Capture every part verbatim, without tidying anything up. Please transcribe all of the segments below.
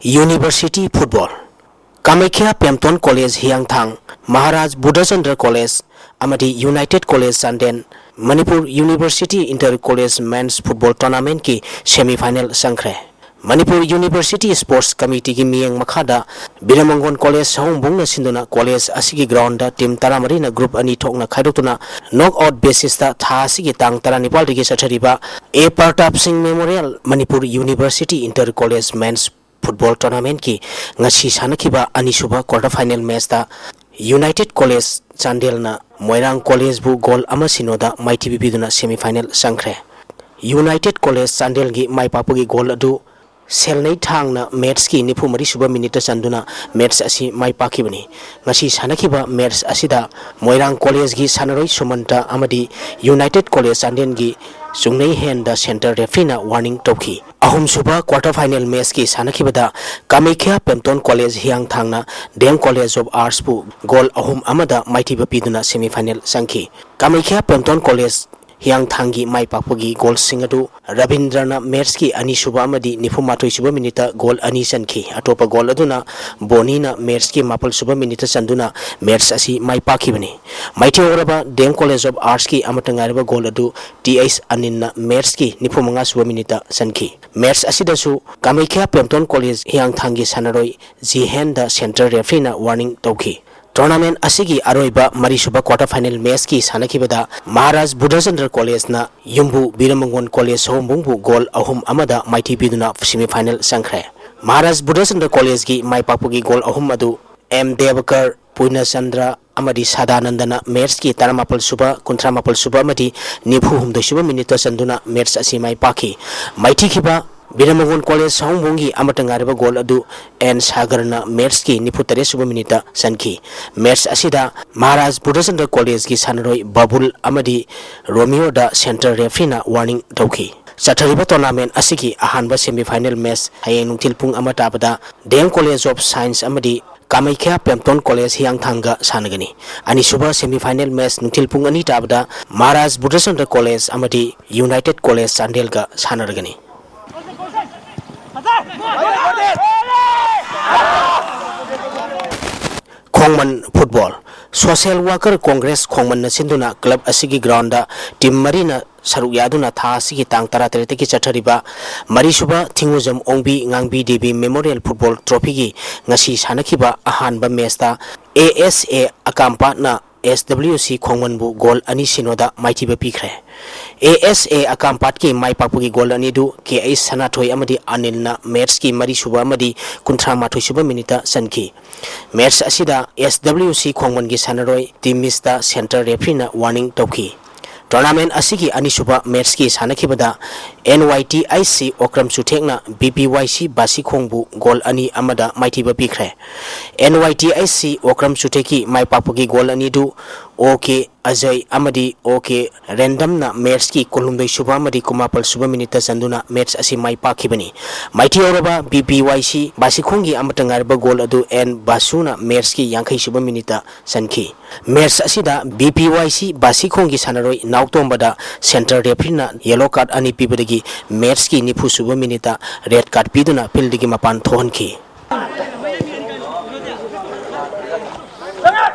University Football. Kamakhya Phemton College Hiyangthang, Maharaj Buddhachandra College ꯑꯃꯗꯤ United College Chandel, Manipur University Inter College Men's Football Tournamentꯀꯤ semi final ꯆꯪꯈ꯭ꯔꯦ꯫ Manipur University Sports Committeeꯒꯤ ꯃꯤꯠꯌꯦꯡ ꯃꯈꯥꯗ ꯕꯤꯔꯃꯪꯒꯣꯟ College ꯁꯑꯣꯝꯕꯨꯡꯅ ꯁꯤꯟꯗꯨꯅ college ꯑꯁꯤꯒꯤ groundꯗ team ꯇꯔꯥꯃꯔꯤꯅ group ꯑꯅꯤ ꯊꯣꯛꯅ ꯈꯥꯏꯗꯣꯛꯇꯨꯅ knockout basisꯇ ꯊꯥ ꯑꯁꯤꯒꯤ ꯇꯥꯡ ꯇꯔꯥꯅꯤꯄꯥꯜꯗꯒꯤ ꯆꯠꯊꯔꯤꯕ A Pratap Singh Memorial Manipur University Inter College Men's Football Tournamentꯀꯤ ꯉꯁꯤ ꯁꯥꯟꯅꯈꯤꯕ ꯑꯅꯤꯁꯨꯕ quarter final matchꯇ United College Chandelꯅ ꯃꯣꯏꯔꯥꯡ Collegeꯕꯨ goal ꯑꯃ ꯁꯤꯅꯣꯗ ꯃꯥꯏꯊꯤꯕ ꯄꯤꯗꯨꯅ semi final ꯆꯪꯈ꯭ꯔꯦ꯫ United College Chandelꯒꯤ ꯃꯥꯏ ꯄꯥꯛꯄꯒꯤ goal ꯑꯗꯨ ꯁꯦꯜꯅꯩ ꯊꯥꯡꯅ matchꯀꯤ ꯅꯤꯐꯨ ꯃꯔꯤ ꯁꯨꯕ minuteꯇ ꯆꯟꯗꯨꯅ match ꯑꯁꯤ ꯃꯥꯏ ꯄꯥꯛꯈꯤꯕꯅꯤ꯫ ꯉꯁꯤ ꯁꯥꯟꯅꯈꯤꯕ match ꯑꯁꯤꯗ ꯃꯣꯏꯔꯥꯡ Collegeꯒꯤ ꯁꯥꯟꯅꯔꯣꯏ ꯁꯨꯃꯟꯇ ꯑꯃꯗꯤ United College Chandelꯒꯤ ꯆꯨꯡꯅꯩ ꯍꯦꯟꯗ center refereeꯅ warning ꯇꯧꯈꯤ꯫ ꯑꯍꯨꯝꯁꯨꯕ quarter final matchꯀꯤ ꯁꯥꯟꯅꯈꯤꯕꯗ ꯀꯥꯃꯩꯈ꯭ꯌꯥ ꯄꯦꯝꯇꯣꯟ College ꯍꯤꯌꯥꯡꯊꯥꯡꯅ D M College of Artsꯄꯨ goal ꯑꯍꯨꯝ ꯑꯃꯗ ꯃꯥꯏꯊꯤꯕ ꯄꯤꯗꯨꯅ semi final ꯆꯪꯈꯤ꯫ ꯀꯥꯃꯩꯈ꯭ꯌꯥ ꯄꯦꯝꯇꯣꯟ College ꯍꯤꯌꯥꯡꯊꯥꯡꯒꯤ ꯃꯥꯏ ꯄꯥꯛꯄꯒꯤ goalꯁꯤꯡ ꯑꯗꯨ ꯔꯕꯤꯟꯗ꯭ꯔꯅ matchꯀꯤ ꯑꯅꯤꯁꯨꯕ ꯑꯃꯗꯤ ꯅꯤꯐꯨ ꯃꯥꯊꯣꯏ ꯁꯨꯕ minuteꯇ goal ꯑꯅꯤ ꯆꯟꯈꯤ꯫ ꯑꯇꯣꯞꯄ goal ꯑꯗꯨꯅ ꯕꯣꯅꯤꯅ matchꯀꯤ ꯃꯥꯄꯜ ꯁꯨꯕ minuteꯇ ꯆꯟꯗꯨꯅ match ꯑꯁꯤ ꯃꯥꯏ ꯄꯥꯛꯈꯤꯕꯅꯤ꯫ ꯃꯥꯏꯊꯤꯍꯧꯔꯕ D M College of Artsꯀꯤ ꯑꯃꯠꯇ ꯉꯥꯏꯔꯕ goal ꯑꯗꯨ T H ꯑꯅꯤꯜꯅ matchꯀꯤ ꯅꯤꯐꯨ ꯃꯉꯥ ꯁꯨꯕ minuteꯇ ꯆꯟꯈꯤ꯫ Match ꯑꯁꯤꯗꯁꯨ ꯀꯥꯃꯩꯈ꯭ꯌꯥ ꯄꯦꯝꯇꯣꯟ College ꯍꯤꯌꯥꯡꯊꯥꯡꯒꯤ ꯁꯥꯟꯅꯔꯣꯏ ꯖꯤꯍꯦꯟꯗ center refereeꯅ warning ꯇꯧꯈꯤ꯫ Tournament ꯑꯁꯤꯒꯤ ꯑꯔꯣꯏꯕ ꯃꯔꯤꯁꯨꯕ quarter final matchꯀꯤ ꯁꯥꯟꯅꯈꯤꯕꯗ ꯃꯍꯥꯔꯥꯖ ꯕꯨꯙꯆꯟꯗ꯭ꯔ Collegeꯅ ꯌꯨꯝꯕꯨ ꯕꯤꯔꯃꯪꯒꯣꯟ College ꯁꯑꯣꯝꯕꯨꯡꯕꯨ goal ꯑꯍꯨꯝ ꯑꯃꯗ ꯃꯥꯏꯊꯤ ꯄꯤꯗꯨꯅ semi final ꯆꯪꯈ꯭ꯔꯦ꯫ ꯃꯍꯥꯔꯥꯖ ꯕꯨꯙꯆꯟꯗ꯭ꯔ Collegeꯀꯤ ꯃꯥꯏ ꯄꯥꯛꯄꯒꯤ goal ꯑꯍꯨꯝ ꯑꯗꯨ ꯑꯦꯝ ꯗꯦꯕꯀꯔ, ꯄꯨꯔꯅꯆꯟꯗ꯭ꯔ ꯑꯃꯗꯤ ꯁꯗꯥꯅꯟꯗꯅ matchꯀꯤ ꯇꯔꯥꯃꯥꯄꯜ ꯁꯨꯕ, ꯀꯨꯟꯊ꯭ꯔꯥ ꯃꯥꯄꯜ ꯁꯨꯕ ꯑꯃꯗꯤ ꯅꯤꯐꯨ ꯍꯨꯝꯗꯣꯏ ꯁꯨꯕ minuteꯇ ꯆꯟꯗꯨꯅ match ꯑꯁꯤ ꯃꯥꯏ ꯄꯥꯛꯈꯤ꯫ ꯃꯥꯏꯊꯤꯈꯤꯕ ꯕꯤꯔꯃꯒꯣꯟ College ꯁꯑꯣꯝꯕꯨꯡꯒꯤ ꯑꯃꯠꯇ ꯉꯥꯏꯔꯕ goal ꯑꯗꯨ ꯑꯦꯟ ꯁꯥꯒꯔꯅ matchꯀꯤ ꯅꯤꯐꯨ ꯇꯔꯦꯠ ꯁꯨꯕ minuteꯇ ꯆꯟꯈꯤ꯫ Match ꯑꯁꯤꯗ ꯃꯍꯥꯔꯥꯖ ꯕꯨꯙꯆꯟꯗ꯭ꯔ Collegeꯀꯤ ꯁꯥꯟꯅꯔꯣꯏ ꯕꯕꯨꯜ ꯑꯃꯗꯤ ꯔꯣꯃꯤꯌꯣꯗ center refereeꯅ warning ꯇꯧꯈꯤ꯫ ꯆꯠꯊꯔꯤꯕ tournament ꯑꯁꯤꯒꯤ ꯑꯍꯥꯟꯕ semi final match ꯍꯌꯦꯡ ꯅꯨꯡꯊꯤꯜ ꯄꯨꯡ ꯑꯃ ꯇꯥꯕꯗ D M College of Science ꯑꯃꯗꯤ ꯀꯥꯃꯩꯈ꯭ꯌꯥ ꯄꯦꯝꯇꯣꯟ College ꯍꯤꯌꯥꯡꯊꯥꯡꯒ ꯁꯥꯟꯅꯒꯅꯤ꯫ ꯑꯅꯤꯁꯨꯕ semi final match ꯅꯨꯡꯊꯤꯜ ꯄꯨꯡ ꯑꯅꯤ ꯇꯥꯕꯗ ꯃꯍꯥꯔꯥꯖ ꯕꯨꯙꯆꯟꯗ꯭ꯔ College ꯑꯃꯗꯤ United College ꯆꯥꯟꯗꯦꯜꯒ ꯁꯥꯟꯅꯔꯒꯅꯤ꯫ ꯈꯣꯡꯃꯟ ꯐꯨꯠꯕꯣꯜ꯫ Social Worker Congress ꯈꯣꯡꯃꯟꯅ ꯁꯤꯟꯗꯨꯅ club ꯑꯁꯤꯒꯤ groundꯗ team ꯃꯔꯤꯅ ꯁꯔꯨꯛ ꯌꯥꯗꯨꯅ ꯊꯥ ꯑꯁꯤꯒꯤ ꯇꯥꯡ ꯇꯔꯥꯇꯔꯦꯠꯇꯒꯤ ꯆꯠꯊꯔꯤꯕ ꯃꯔꯤꯁꯨꯕ ꯊꯤꯡꯉꯨꯖꯝ ꯑꯣꯡꯕꯤ ꯉꯥꯡꯕꯤ ꯗꯦꯕꯤ Memorial Football Trophyꯒꯤ ꯉꯁꯤ ꯁꯥꯟꯅꯈꯤꯕ ꯑꯍꯥꯟꯕ matchꯇ A S A ꯑꯀꯥꯝꯄꯥꯠꯅ S W C ꯈꯣꯡꯃꯟꯕꯨ goal ꯑꯅꯤ ꯁꯤꯅꯣꯗ ꯃꯥꯏꯊꯤꯕ ꯄꯤꯈ꯭ꯔꯦ꯫ A S A ꯑꯀꯥꯝꯄꯥꯠꯀꯤ my ꯄꯥꯛꯄꯒꯤ goal ꯑꯅꯤꯗꯨ K H ꯁꯅꯥꯊꯣꯏ ꯑꯃꯗꯤ ꯑꯅꯤꯜꯅ matchꯀꯤ ꯃꯔꯤꯁꯨꯕ ꯑꯃꯗꯤ ꯀꯨꯟꯊ꯭ꯔꯥ ꯃꯥꯊꯣꯏꯁꯨꯕ minuteꯇ ꯆꯟꯈꯤ꯫ Match ꯑꯁꯤꯗ S W C ꯈꯣꯡꯃꯟꯒꯤ ꯁꯥꯟꯅꯔꯣꯏ ꯇꯤꯃꯤꯁꯇ centre refereeꯅ warning ꯇꯧꯈꯤ꯫ Tournament ꯑꯁꯤꯒꯤ ꯑꯅꯤꯁꯨꯕ matchꯀꯤ ꯁꯥꯟꯅꯈꯤꯕꯗ N Y T H C Okram ꯆꯨꯊꯦꯛꯅ B P Y C ꯕꯥꯁꯤꯈꯣꯡꯕꯨ goal ꯑꯅꯤ ꯑꯃꯗ ꯃꯥꯏꯊꯤꯕ ꯄꯤꯈ꯭ꯔꯦ꯫ N Y T H C Okram ꯆꯨꯊꯦꯛꯀꯤ ꯃꯥꯏ ꯄꯥꯛꯄꯒꯤ goal ꯑꯅꯤꯗꯨ O K ꯑꯖꯌ ꯑꯃꯗꯤ O K ꯔꯦꯟꯗꯝꯅ matchꯀꯤ ꯀꯨꯟꯍꯨꯝꯗꯣꯏꯁꯨꯕ ꯑꯃꯗꯤ ꯀꯨꯟꯃꯥꯄꯜꯁꯨꯕ minuteꯇ ꯆꯟꯗꯨꯅ match ꯑꯁꯤ ꯃꯥꯏ ꯄꯥꯛꯈꯤꯕꯅꯤ꯫ ꯃꯥꯏꯊꯤꯍꯧꯔꯕ B P Y C ꯕꯥꯁꯤꯈꯣꯡꯒꯤ ꯑꯃꯠꯇ ꯉꯥꯏꯔꯕ goal ꯑꯗꯨ N ꯕꯥꯁꯨꯅ matchꯀꯤ ꯌꯥꯡꯈꯩꯁꯨꯕ minuteꯇ ꯆꯟꯈꯤ꯫ Match ꯑꯁꯤꯗ B P Y C ꯕꯥꯁꯤꯈꯣꯡꯒꯤ ꯁꯥꯟꯅꯔꯣꯏ ꯅꯥꯎꯇꯣꯝꯕꯗ centre refereeꯅ yellow card ꯑꯅꯤ ꯄꯤꯕꯗꯒꯤ matchꯀꯤ ꯅꯤꯐꯨꯁꯨꯕ minuteꯇ red card ꯄꯤꯗꯨꯅ fieldꯒꯤ ꯃꯄꯥꯟ ꯊꯣꯛꯍꯟꯈꯤ꯫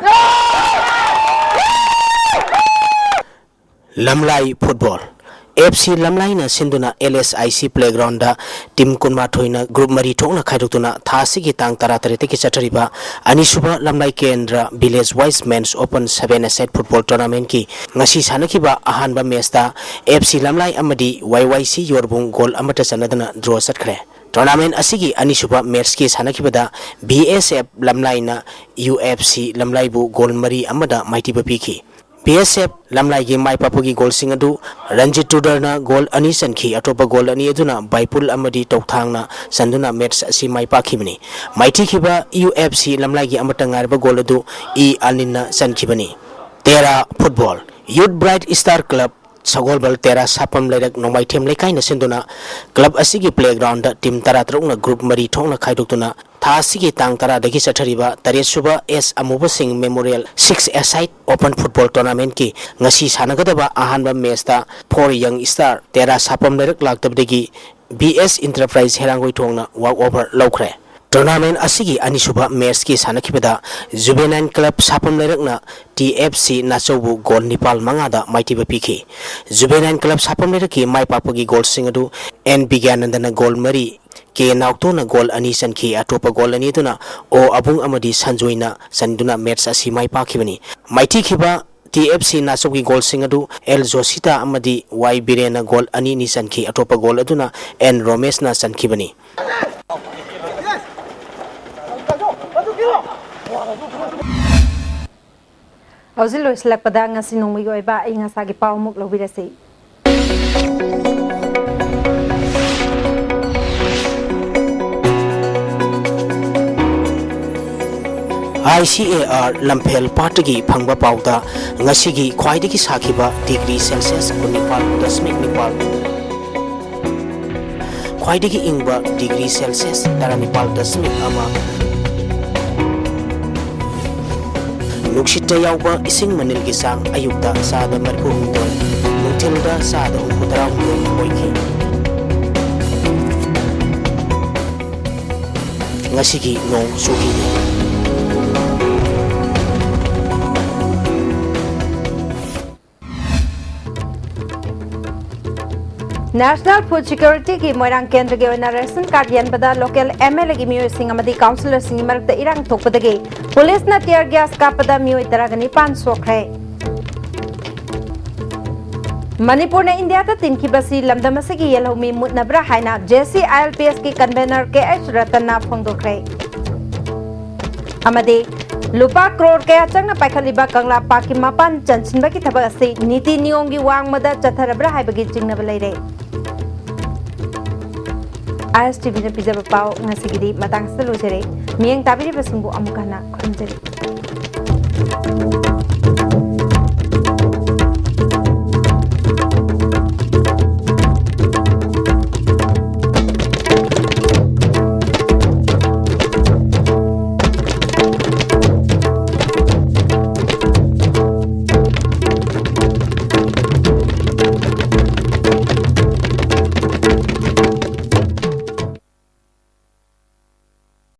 ꯂꯝꯂꯥꯏ ꯐꯨꯠꯕꯣꯜ꯫ F C ꯂꯝꯂꯥꯏꯅ ꯁꯤꯟꯗꯨꯅ L S I C playgroundꯗ team ꯀꯨꯟꯃꯥꯊꯣꯏꯅ group ꯃꯔꯤ ꯊꯣꯛꯅ ꯈꯥꯏꯗꯣꯛꯇꯨꯅ ꯊꯥ ꯑꯁꯤꯒꯤ ꯇꯥꯡ ꯇꯔꯥꯇꯔꯦꯠꯇꯒꯤ ꯆꯠꯊꯔꯤꯕ ꯑꯅꯤꯁꯨꯕ ꯂꯝꯂꯥꯏ ꯀꯦꯟꯗ꯭ꯔ village wise men's open seven-a-side football tournamentꯀꯤ ꯉꯁꯤ ꯁꯥꯟꯅꯈꯤꯕ ꯑꯍꯥꯟꯕ matchꯇ F C ꯂꯝꯂꯥꯏ ꯑꯃꯗꯤ Y Y C ꯌꯣꯔꯕꯨꯡ goal ꯑꯃꯠꯇ ꯆꯟꯅꯗꯅ draw ꯆꯠꯈ꯭ꯔꯦ꯫ Tournament ꯑꯁꯤꯒꯤ ꯑꯅꯤꯁꯨꯕ matchꯀꯤ ꯁꯥꯟꯅꯈꯤꯕꯗ B S F ꯂꯝꯂꯥꯏꯅ U F C ꯂꯝꯂꯥꯏꯕꯨ goal ꯃꯔꯤ ꯑꯃꯗ ꯃꯥꯏꯊꯤꯕ ꯄꯤꯈꯤ꯫ B S F ꯂꯝꯂꯥꯏꯒꯤ ꯃꯥꯏ ꯄꯥꯛꯄꯒꯤ goalꯁꯤꯡ ꯑꯗꯨ ꯔꯟꯖꯤꯠ ꯇꯨꯗꯔꯅ goal ꯑꯅꯤ ꯆꯟꯈꯤ꯫ ꯑꯇꯣꯞꯄ goal ꯑꯅꯤ ꯑꯗꯨꯅ ꯕꯥꯏꯄꯨꯜ ꯑꯃꯗꯤ ꯇꯧꯊꯥꯡꯅ ꯆꯟꯗꯨꯅ match ꯑꯁꯤ ꯃꯥꯏ ꯄꯥꯛꯈꯤꯕꯅꯤ꯫ ꯃꯥꯏꯊꯤꯈꯤꯕ U F C ꯂꯝꯂꯥꯏꯒꯤ ꯑꯃꯠꯇ ꯉꯥꯏꯔꯕ goal ꯑꯗꯨ ꯏ ꯑꯅꯤꯜꯅ ꯆꯟꯈꯤꯕꯅꯤ꯫ Tera football. Youth Bright Star Club Sagolband Tera Sapam ꯂꯩꯔꯛ ꯅꯣꯡꯃꯥꯏꯊꯦꯝ ꯂꯩꯀꯥꯏꯅ ꯁꯤꯟꯗꯨꯅ club ꯑꯁꯤꯒꯤ playgroundꯗ team ꯇꯔꯥꯇꯔꯨꯛꯅ group ꯃꯔꯤ ꯊꯣꯛꯅ ꯈꯥꯏꯗꯣꯛꯇꯨꯅ ꯊꯥ ꯑꯁꯤꯒꯤ ꯇꯥꯡ ꯇꯔꯥꯗꯒꯤ ꯆꯠꯊꯔꯤꯕ ꯇꯔꯦꯠꯁꯨꯕ S ꯑꯃꯨꯕꯁꯤꯡ Memorial six-a-side open football tournamentꯀꯤ ꯉꯁꯤ ꯁꯥꯟꯅꯒꯗꯕ ꯑꯍꯥꯟꯕ matchꯇ four young star ꯇꯦꯔꯥ ꯁꯥꯄꯝ ꯂꯩꯔꯛ ꯂꯥꯛꯇꯕꯗꯒꯤ B S Enterprise ꯍꯩꯔꯥꯡꯒꯣꯏꯊꯣꯡꯅ walk over ꯂꯧꯈ꯭ꯔꯦ꯫ Tournament ꯑꯁꯤꯒꯤ ꯑꯅꯤꯁꯨꯕ ꯃꯦꯆꯀꯤ ꯁꯥꯟꯅꯈꯤꯕꯗ Juvenile Club ꯁꯥꯐꯝ ꯂꯩꯔꯛꯅ T F C ꯅꯥꯆꯧꯕꯨ ꯒꯣꯜ ꯅꯤꯄꯥꯜ ꯃꯉꯥꯗ ꯃꯥꯏꯊꯤꯕ ꯄꯤꯈꯤ꯫ Juvenile Club ꯁꯥꯐꯝ ꯂꯩꯔꯛꯀꯤ ꯃꯥꯏ ꯄꯥꯛꯄꯒꯤ ꯒꯣꯜꯁꯤꯡ ꯑꯗꯨ N ꯕꯤꯒ꯭ꯌꯥꯅꯟꯗꯅ ꯒꯣꯜ ꯃꯔꯤ, K ꯅꯥꯎꯇꯣꯅ ꯒꯣꯜ ꯑꯅꯤ ꯆꯟꯈꯤ꯫ ꯑꯇꯣꯞꯄ ꯒꯣꯜ ꯑꯅꯤ ꯑꯗꯨꯅ O ꯑꯕꯨꯡ ꯑꯃꯗꯤ ꯁꯟꯖꯣꯏꯅ ꯆꯟꯗꯨꯅ ꯃꯦꯆ ꯑꯁꯤ ꯃꯥꯏ ꯄꯥꯛꯈꯤꯕꯅꯤ꯫ ꯃꯥꯏꯊꯤꯈꯤꯕ T F C ꯅꯥꯆꯧꯒꯤ ꯒꯣꯜꯁꯤꯡ ꯑꯗꯨ L ꯖꯣꯁꯤꯇꯥ ꯑꯃꯗꯤ Y ꯕꯤꯔꯦꯟꯅ ꯒꯣꯜ ꯑꯅꯤ ꯑꯅꯤ ꯆꯟꯈꯤ꯫ ꯑꯇꯣꯞꯄ ꯒꯣꯜ ꯑꯗꯨꯅ N ꯔꯣꯃꯦꯁꯅ ꯆꯟꯈꯤꯕꯅꯤ꯫ ꯍꯧꯖꯤꯛ ꯂꯣꯏꯁꯤꯜꯂꯛꯄꯗ ꯉꯁꯤ ꯅꯣꯡꯃꯒꯤ ꯑꯣꯏꯕ ꯑꯏꯪ ꯑꯁꯥꯒꯤ ꯄꯥꯎ ꯑꯃꯨꯛ ꯂꯧꯕꯤꯔꯁꯤ꯫ I C A R ꯂꯝꯐꯦꯜ ꯄꯥꯠꯇꯒꯤ ꯐꯪꯕ ꯄꯥꯎꯗ ꯉꯁꯤꯒꯤ ꯈ꯭ꯋꯥꯏꯗꯒꯤ ꯁꯥꯈꯤꯕ degree Celsius ꯀꯨꯟꯅꯤꯄꯥꯜ ꯗꯁꯃꯤꯛ ꯅꯤꯄꯥꯜ, ꯈ꯭ꯋꯥꯏꯗꯒꯤ ꯏꯪꯕ degree Celsius ꯇꯔꯥꯅꯤꯄꯥꯜ ꯗꯁꯃꯤꯛ ꯑꯃ, ꯅꯨꯡꯁꯤꯠꯇ ꯌꯥꯎꯕ ꯏꯁꯤꯡ ꯃꯅꯤꯜꯒꯤ ꯆꯥꯡ ꯑꯌꯨꯛꯇ ꯆꯥꯗ ꯃꯔꯤꯐꯨ ꯍꯨꯝꯗꯣꯏ, ꯅꯨꯡꯊꯤꯜꯗ ꯆꯥꯗ ꯍꯨꯝꯐꯨ ꯇꯔꯥ ꯍꯨꯝꯗꯣꯏ ꯑꯣꯏꯈꯤ꯫ ꯉꯁꯤꯒꯤ ꯅꯣꯡ ꯆꯨꯈꯤꯗꯦ꯫ National Food Security ꯒꯤ ꯃꯣꯏꯔꯥꯡ ꯀꯦꯟꯗ꯭ꯔꯒꯤ ꯑꯣꯏꯅ ration card ꯌꯦꯟꯕꯗ local M L A ꯒꯤ ꯃꯤꯑꯣꯏꯁꯤꯡ ꯑꯃꯗꯤ councillor ꯁꯤꯡꯒꯤ ꯃꯔꯛꯇ ꯏꯔꯥꯡ ꯊꯣꯛꯄꯗꯒꯤ police ꯅ tear gas ꯀꯥꯞꯄꯗ ꯃꯤꯑꯣꯏ ꯇꯔꯥꯒ ꯅꯤꯄꯥꯟ ꯁꯣꯛꯈ꯭ꯔꯦ꯫ ꯃꯅꯤꯄꯨꯔꯅ ꯏꯟꯗꯤꯌꯥꯗ ꯇꯤꯟꯈꯤꯕꯁꯤ ꯂꯝꯗꯝ ꯑꯁꯤꯒꯤ ꯌꯦꯜꯍꯧꯃꯤ ꯃꯨꯠꯅꯕ꯭ꯔꯥ ꯍꯥꯏꯅ J C I L P S ꯀꯤ convener K H ꯔꯇꯟꯅ ꯐꯣꯡꯗꯣꯛꯈ꯭ꯔꯦ꯫ ꯑꯃꯗꯤ ꯂꯨꯄꯥ ꯀ꯭ꯔꯣꯔ ꯀꯌꯥ ꯆꯪꯅ ꯄꯥꯏꯈꯠꯂꯤꯕ ꯀꯪꯂꯥ ꯄꯥꯔꯛꯀꯤ ꯃꯄꯥꯟ ꯆꯟꯁꯤꯟꯕꯒꯤ ꯊꯕꯛ ꯑꯁꯤ ꯅꯤꯇꯤ ꯅꯤꯌꯣꯝꯒꯤ ꯋꯥꯡꯃꯗ ꯆꯠꯊꯔꯕ꯭ꯔꯥ ꯍꯥꯏꯕꯒꯤ ꯆꯤꯡꯅꯕ ꯂꯩꯔꯦ꯫ I S T V ꯅ ꯄꯤꯖꯕ ꯄꯥꯎ ꯉꯁꯤꯒꯤꯗꯤ ꯃꯇꯥꯡꯁꯤꯗ ꯂꯣꯏꯖꯔꯦ꯫ ꯃꯤꯠꯌꯦꯡ ꯇꯥꯕꯤꯔꯤꯕꯁꯤꯡꯕꯨ ꯑꯃꯨꯛ ꯍꯟꯅ ꯈꯨꯔꯨꯝꯖꯔꯤ꯫